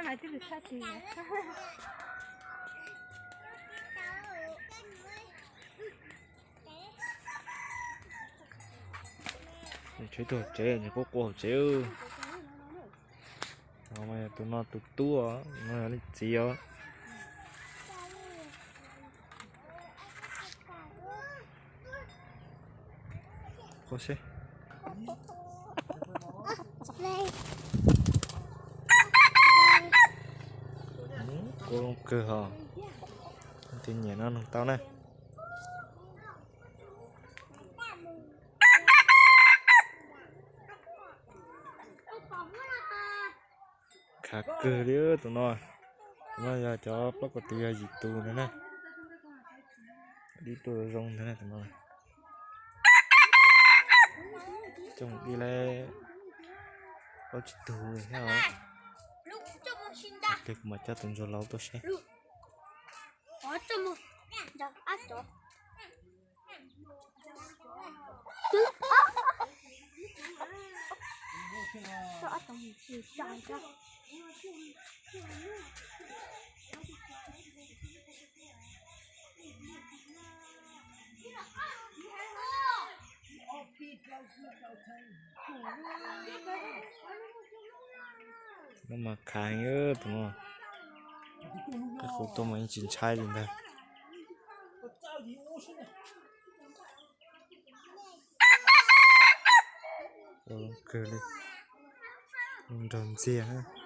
Tshuav ib tug hauv tsev, nws quaj quaj hauv tsev. Tus no tus tub, no yog leej txiv os. Quaj seb. Quaj zoo kawg hos. Leej twg nyiam no nug tau na. Khav kawg li tus no. Tus no yog cov plaub kaum tus yog yim tus ntag na. Dib tuaj zoo ntag na tus no. Coj mus dib li plaub tsib tug thiab os. Tes kuv mam coj tus ntsuag laus tuaj seb. No mas khav heev tus no. Koj hu tuaj mas yeej tsis ntshai li ntag. Kawg li. Nrog ntxiag.